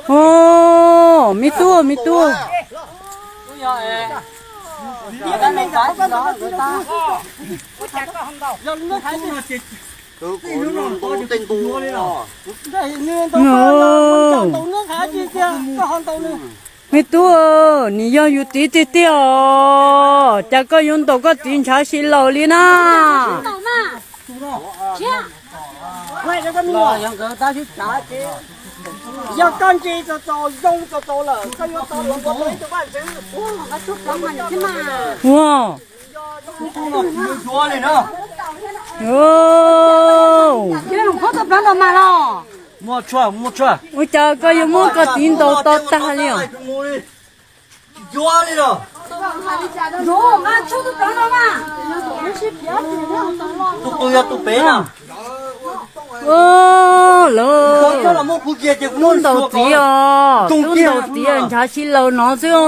Ov, me tub, me tub. Me tub, nws yog yus txiv tiag tiag os, cas koj yuav ntaus koj txiv ntshav si laus li na? Ua, ua cas koj yuav muab koj txiv ntaus to tag li os? Lawv tub ntaus txiv os, tub ntaus txiv ntshav si laus no xwb os.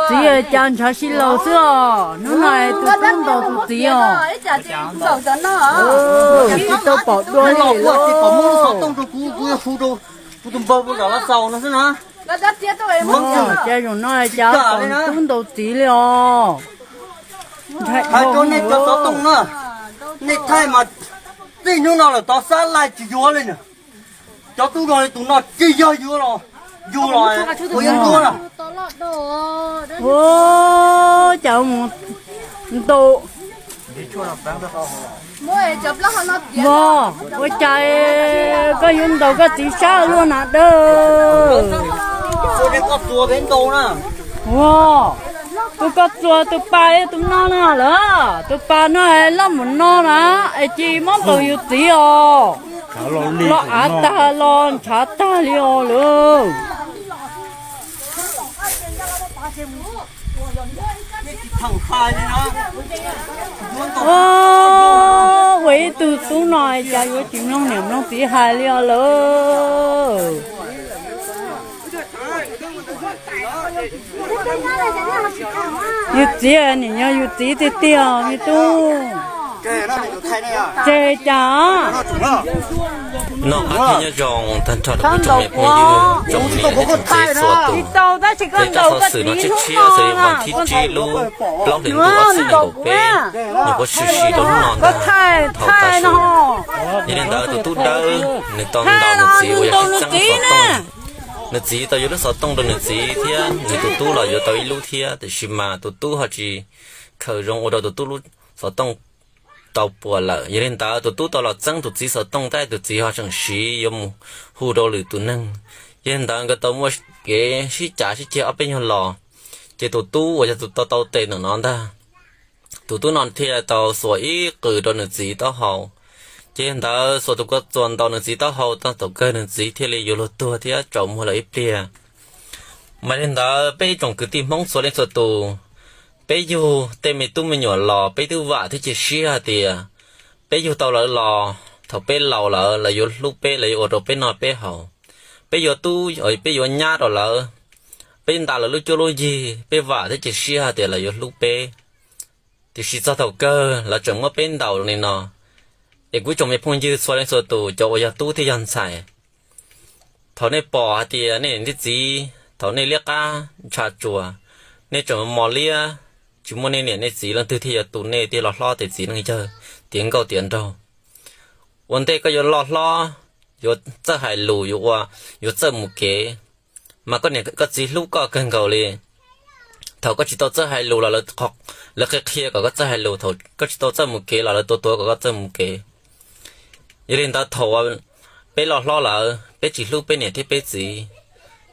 Txiv cas ntshav si laus xwb os, hnub no tus tub ntaus tus txiv os. Tsis tau pom dua li lawm. Cas zaum no cas pom tub ntaus txiv li os. Hais rau nej cov xov tooj na, nej thaij mas txij hnub no lawm tov xab laij tsis yuav li na. Cov tub no li tus no tsis yog yuav los, yug los ua yeeb ncuab na. Ua cas mus ntaus, vos, ua cas koj yuav ntaus koj txiv sab luaj na dawb. Ua, tus koj txuas tus pas tus no na lawm, tus pas no loj mus no na, es cia muab ntaus yus txiv os. Los av tag los ntshav tag li os lawm. Ua ib tug tub no cas yuav tsis mloog niam mloog txiv hais li os lawm. Yus txiv nim yog yus txiv tiag tiag me tub. Tseg cas? Noj qab thiab nyob zoo tag nrho rau peb tsoom me phooj ywg, tsoom niam thiab tsoom txiv txhua tus. Tej tsab xov xwm no tshiab tshiab xws li vas thib tsib lub plaub hlis ntuj ob txhiab nees nkaum peb, nyuam qhuav tshwm sim rau hnub no ntag. Thaum tav su, yog li ntawd tus tub dawb nws tau ntaus nws txiv uas yog tib txeeb xov tooj. Nws txiv tau yuav lub xov tooj rau nws txiv thiab nws tus tub los yuav tau ib lub thiab, tiam sis mas tus tub ho tsis khaws zoo ua rau tus tub lub xov tooj tau puas lawm. Yog li ntawd tus tub tau los txeeb tus txiv xov tooj, tab sis tus txiv ho tseem siv yuav mus hu rau lwm tus neeg. Yog li ntawd nkawd tau muaj kev sib cav sib ceg ob peb nyuag los, ces tus tub uas yog tus tau tau tes ntawm no ntag, tus tub no thiaj tau xuas ib qws rau nws txiv taub hau. Ces yog li ntawd xuas tus kua txuas ntaus nws txiv taub hau tag, thaum kawg nws txiv thiaj li yuav luag tuag thiab tsaus muag lawm ib pliag. Mas li ntawd peb ib tsoom kwv tij Hmoob txhua leej txhua tus, peb yug tej me tub me nyuam los peb twb vam thiab cia siab hais tias peb yug tau lawv los, thaum peb laus lawm lawv yuav hlub peb, lawv yuav ua rau peb noj peb haus. Peb yuav tub, peb yuav nyab rau lawv, peb nta lawv lub cuab lub yig, peb vam thiab cia siab hais tias lawv yuav hlub peb. Tiam sis txog thaum kawg lawv tseem muab peb ntaus li no. Es kuv tsoom me phooj ywg txhua leej txhua tus, cov uas yog tub thiab yog ntxhais, thaum nej pom hais tias nej niam nej txiv, thaum nej liab qab ntsha tsuas, nej tseem mos liab, tsis muaj nej niam nej txiv leej twg thiaj yuav tu nej thiaj los hlob tiav txiv neej yawg, tiav nkauj tiav nraug. Ua ntej koj yuav loj hlob, yuav txawj hais lus, yuav ua, yuav txawj mus kev, mas koj niam koj txiv hlub koj kawg nkaus li. Thaum koj tsis tau txawj hais lus los lawv qhia qhia kom koj txawj hais lus, thaum koj tsis tau txawj mus kev los lawv tuav tuav kom koj txawj mus kev. Yog li ntawd thaum peb loj hlob lawm peb tsis hlub peb niam thiab peb txiv,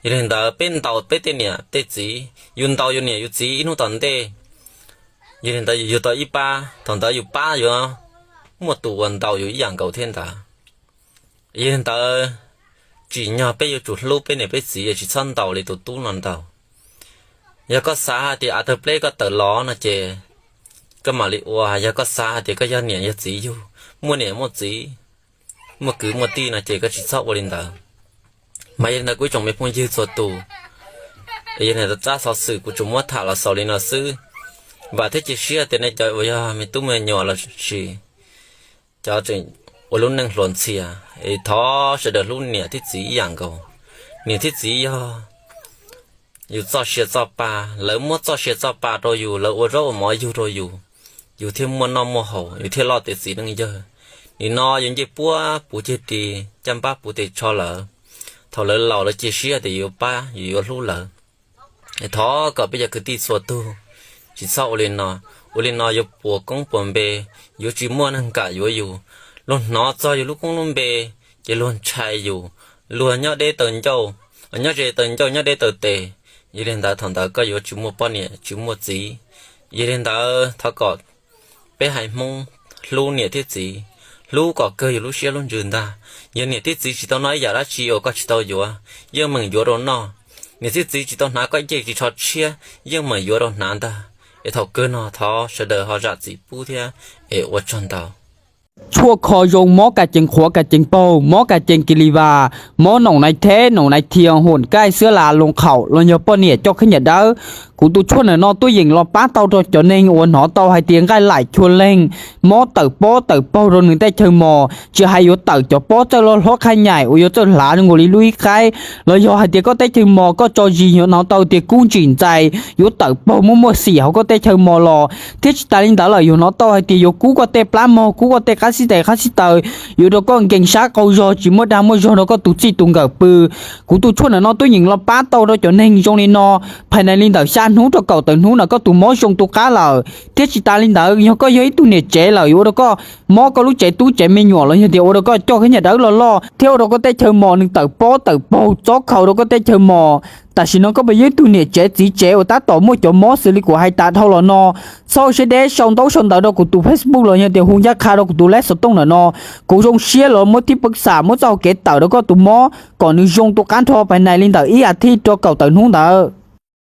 yog li ntawd peb ntaus peb tej niam tej txiv, yus ntaus yus niam yus txiv ib hnub tom ntej, yog li ntawd yus yug tau ib pab, thaum ntawd yus pab yuav muaj tus uas ntaus yus ib yam nkaus thiab ntawd. Yog li ntawd tsim nyog peb yuav tsum hlub peb niam peb txiv, tsis txhob ntaus li tus tub no ntaus. Yog koj xav hais tias av tawg pleb koj tawm los no ces koj mam li ua, yog koj xav hais tias koj yog niam yog txiv yug, muaj niam muaj txiv, muaj kwv muaj tij no ces koj tsis txhob ua li ntawd. Mas yog li ntawd kuv ib tsoom me phooj ywg txhua tus, yog li ntawd tsab xov xwm kuv tsuas muab tham los xaus li no xwb. Vam thiab cia siab tias nej cov uas yog me tub me nyuam los sis cov tseem ua lub neej hluas ntxhias. Es thov sawv daws hlub niam thiab txiv ib yam nkaus. Niam thiab txiv yog yus txoj sia txoj pa, lawv muab txoj sia txoj pa rau yus, lawv ua zaub ua mov yug rau yus, yus thiaj muaj noj muaj haus, yus thiaj loj tiav txiv neej yawg. Nim no yus ncej puab puv ceg ris, caj npab puv tes tsho lawm, thaum lawv laus lawv cia siab tias yuav pab yus yuav hlub lawv. Thov kom peb cov kwv tij txhua tug tsis txhob ua li no. Ua li no yuav puas koob puas npe, yuav tsis muaj neeg kam yuav yus. Luag hnov txog yus lub koob lub npe, ces luag ntshai yus, luag nyob deb taws ncauj, nyob ze taws ncauj nyob deb taws tes. Yog li ntawd thaum ntawd koj yuav tsis muaj poj niam tsis muaj txiv. Yog li ntawd thov kom peb haiv Hmoob hlub niam thiab txiv, hlub kom kawg yus lub siab lub ntsws ntag. Yog niam thiab txiv tsis tau noj ib yam dab tsi uas koj tsis tau yuav, yeej meem yuav rau noj. Niam thiab txiv tsis tau hnav koj cej tsis tsho tshiab, yeej meem yuav rau hnav ntag. Es thaum kawg no thov sawv daws ho zam txim pub thiab, es ua tsaug ntau. Tshuaj kho zoo, mob kas cees qhuav kas cees paug, mob kas cees kis lis vas, mob noom nais theb noom nais thias, huam kaij xwb las, loo qhaum los yog poj niam coj khaub ncaws dawb. Kuv tus tshuaj ntawm no tuaj yeem los pab tau rau cov neeg uas hnov tau hais tias nqaij laim chua leeg, mob tawm pob tawm paug rau nws tej chaw mos, tsis hais yuav tawm cov pob txawj loj hlob qhab nyaim uas yuav txawj hlav zoo nkaus li lub ib qaib, los yog hais tias koj teb chaws mos koj tso zis yuav hnov tau tias kub ntsim ntxais, yuav tawm paug muaj muaj xim hauv koj teb chaws mos los, thiab tsis tas li ntawd lawm yus hnov tau hais tias yuav kub koj tej plab mog, kub koj tej qab xib tes qab xib taws, yuav rau koj nkees sab qaug zog tsis muaj dag muaj zog rau koj tus txij tus nkawm pw. Kuv tus tshuaj ntawm no tuaj yeem los pab tau rau cov neeg zoo li no, phais nais li ntawm xya hnub rau kaum tawm hnub na koj tus mob zoo tu qab lawm. Thiab tsis tas li ntawd yog koj yog ib tug niam tsev lawm yuav ua rau koj mob koj lub tsev tub tsev me nyuam los yog tias ua rau koj coj khaub ncaws dawb loj loj thiab ua rau koj tej chaw mos nws tawm pob tawm paug txob khaus rau koj tej chaw mos. Tam sim no koj puas yog ib tug niam tsev txiv tsev uas tab tom muaj cov mob xws li kuv hais tas dhau los no? Txhob siab deb sau ntaub sau ntawv rau kuv tus Facebook los yog tias hu ncaj qha rau kuv tus lab xov tooj ntawm no. Kuv zoo siab los muab thib pwv xam muab txoj hau kev tawm rau koj tus mob kom nws zoo tu qab nrho phais nais li ntawm ib as thiv rau kaum tawm hnub ntawd.